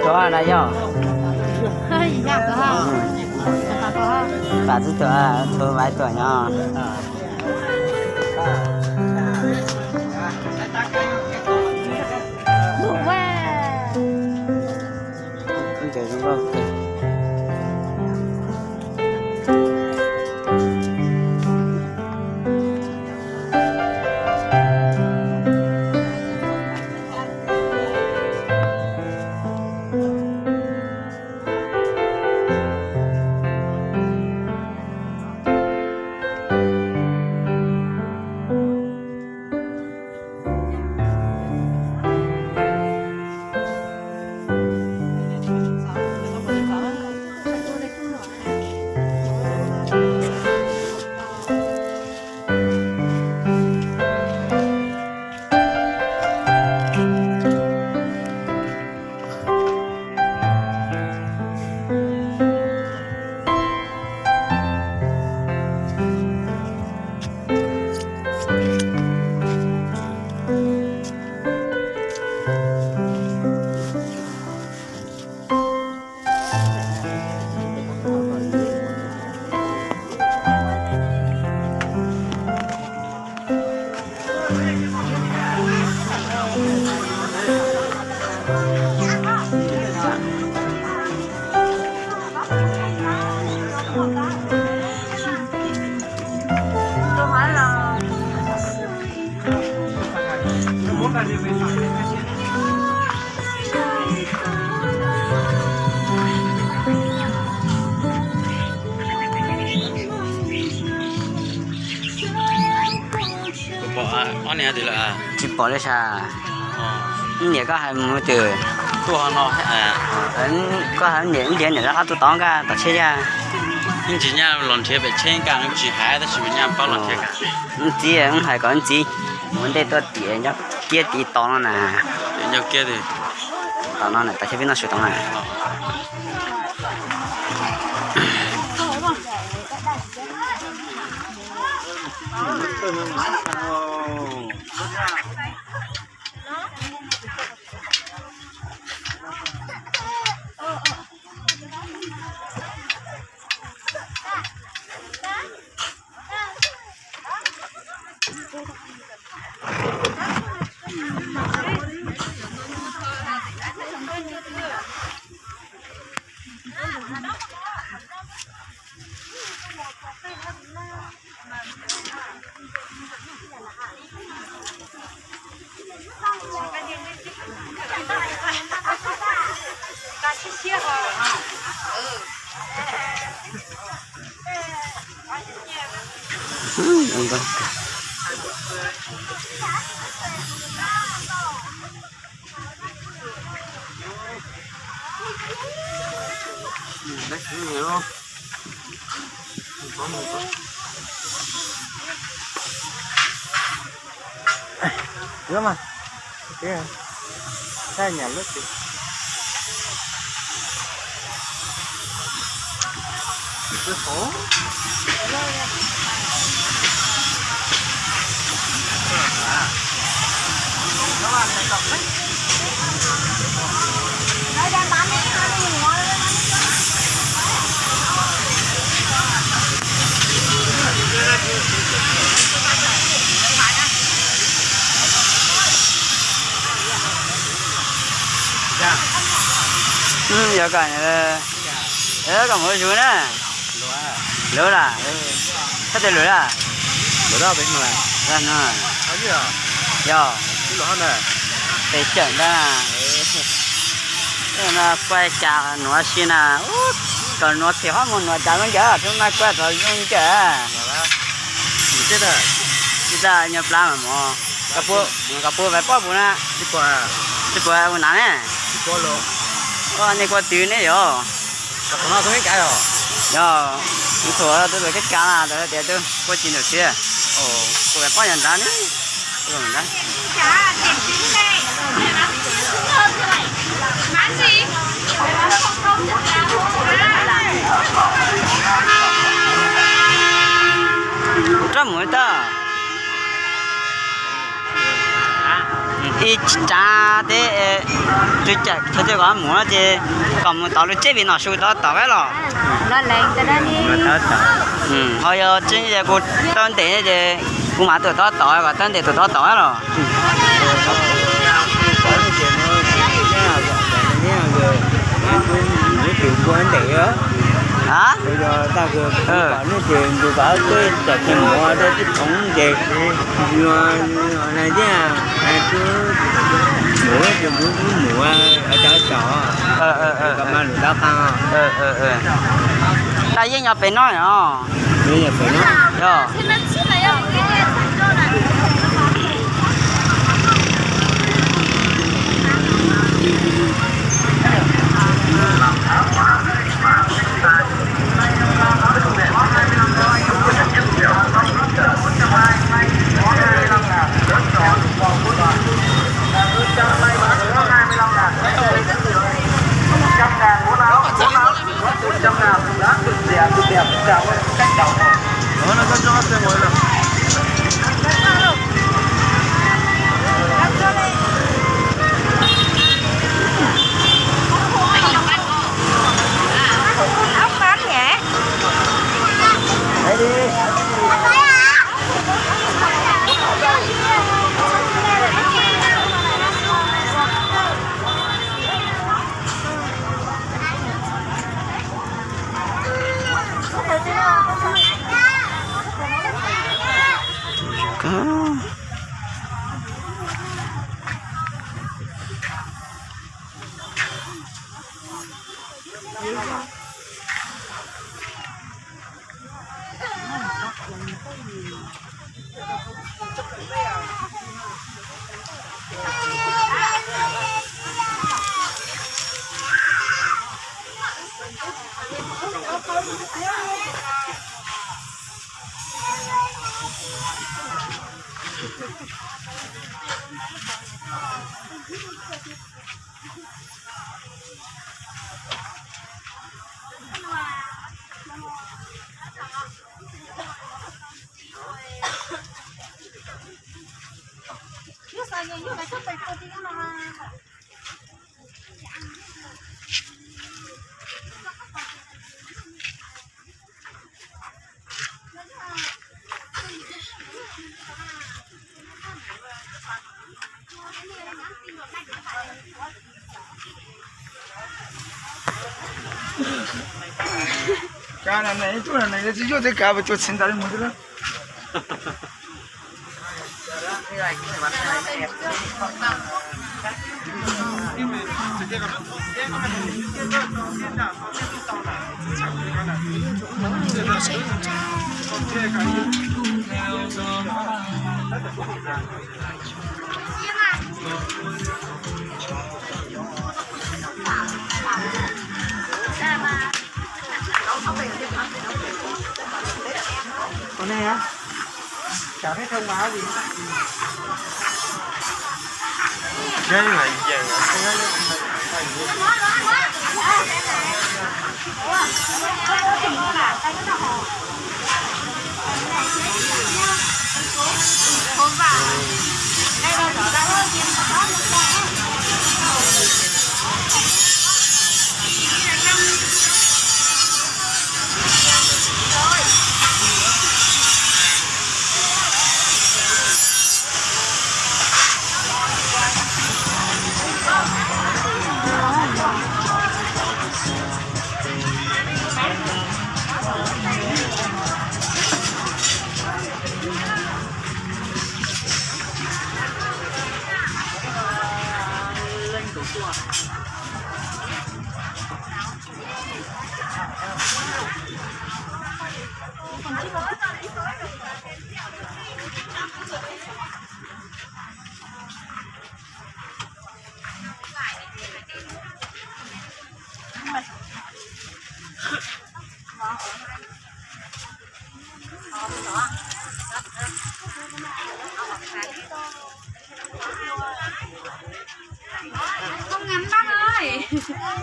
Tuav na yog. Pam txwb tuam, txhua vaiv tuam nyob. Pom ob niam tij lawm. Tsis pom li sas. Niam koj hais mus twg? Tuaj no. Koj hais niam, niam rov qab tuaj tod, nkaj tom tsheb yaj. Yeej tsis nyaj los nrhiav pem tsheb nkaj, tsis hais tab sis mas nyaj paub los nrhiav nkaj. Txiv, hais kom txiv mus ntej tuaj tiam nyob kiab tid tos no na. Nyob kiab tid. Tos no na, tom tsheb peb noj su tod na. Yog koj, koj mus zuj na. Lwm lawm. Koj tes lwm lawm. Yog, pes tsawg ntag. No kuaj cas nuav si na, kom nuav phem hab mus nuav cas zoo ncaws, tub maj kuaj tod zoo ncaws. Tsis tas nyuag plab mas mog, koj puas vais pob pum na? Tsis puas ua nav ne? Nej kua twg ne yog? Yog, tub thaum tub tau keb kav na, tau tias tub kua tsis ntawm xwb. Kuv vais pob yog nrad ne. Rab mus tag. Ib tsav teb, tus cawm chaw twg kom mus no ces kom mus tod lub tsheb vim no su tod tom tab los. Ho yog tseeb ces kuv tawb ntes ces kuv mam tuaj tod tom, kom tawb ntes tuaj tod tom los. Tus kuv ntes, yog tag kis kom nej ces tus kom teb cov chaw mus rau tib thoov ces, yog na thiab, tus mus ces kuv mus cov tom, kom mas lus tab qab. Tab yeej nyob pem no os. Yog. Kav na, ib tug na, tsis yuav tej kav, cua txiv ntawd li mus xwb. Ua ne, chả thấy thông báo gì. Thế là giờ Không ngắn bác ơi.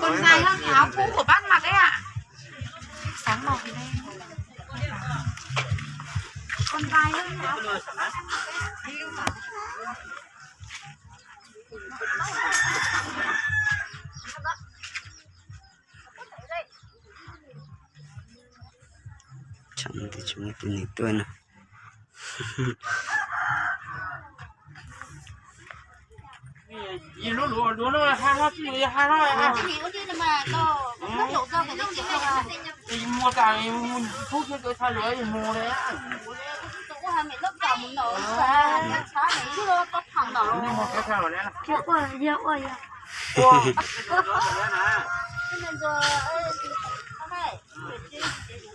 Còn dài hơn áo cũ của bác mặc đấy ạ. Sáng màu thì đây. Còn dài hơn áo cũ của bác mặc đấy ạ. Tsam no twb tsis muaj tus nws tuaj no.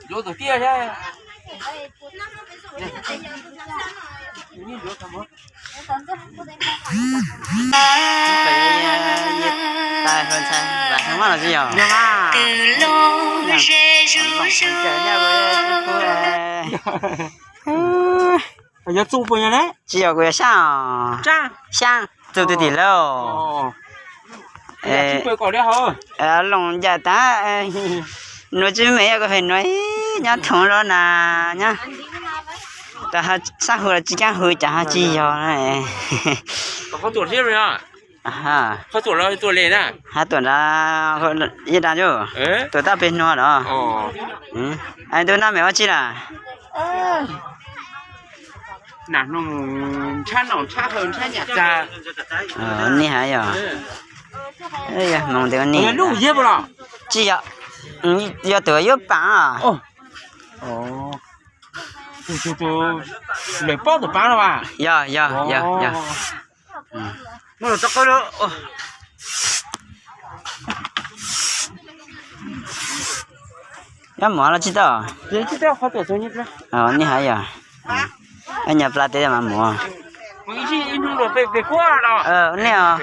Yuav tus tiaj thiab. Tais hluas ntxhais, vam heev maj los tsis yog? Yog txuj puas yog ne? Tsis yog, kuv yog Xyaab os. Xyaab, txuj twg tim lawm? Loos ncaim tas, nuav tsis me, yog kuv pem nuav nyob thoov lawm na, nyob tas sab hwv los tsis kaab hwv, cas ho tsis yog. Hab tuam nrad, yog dag, tuam tab peg nuav los. Ntu naj mem ua tsi lawm? Nej hais yog, moog tes ua nej tsis yog, yog tus yuav paam. Lawv paub tus paab no as? Yog, yog, yog, yog. Yuav mus los tsis tau? Nej hais yog, nyob pla teb mas mus. Nej os.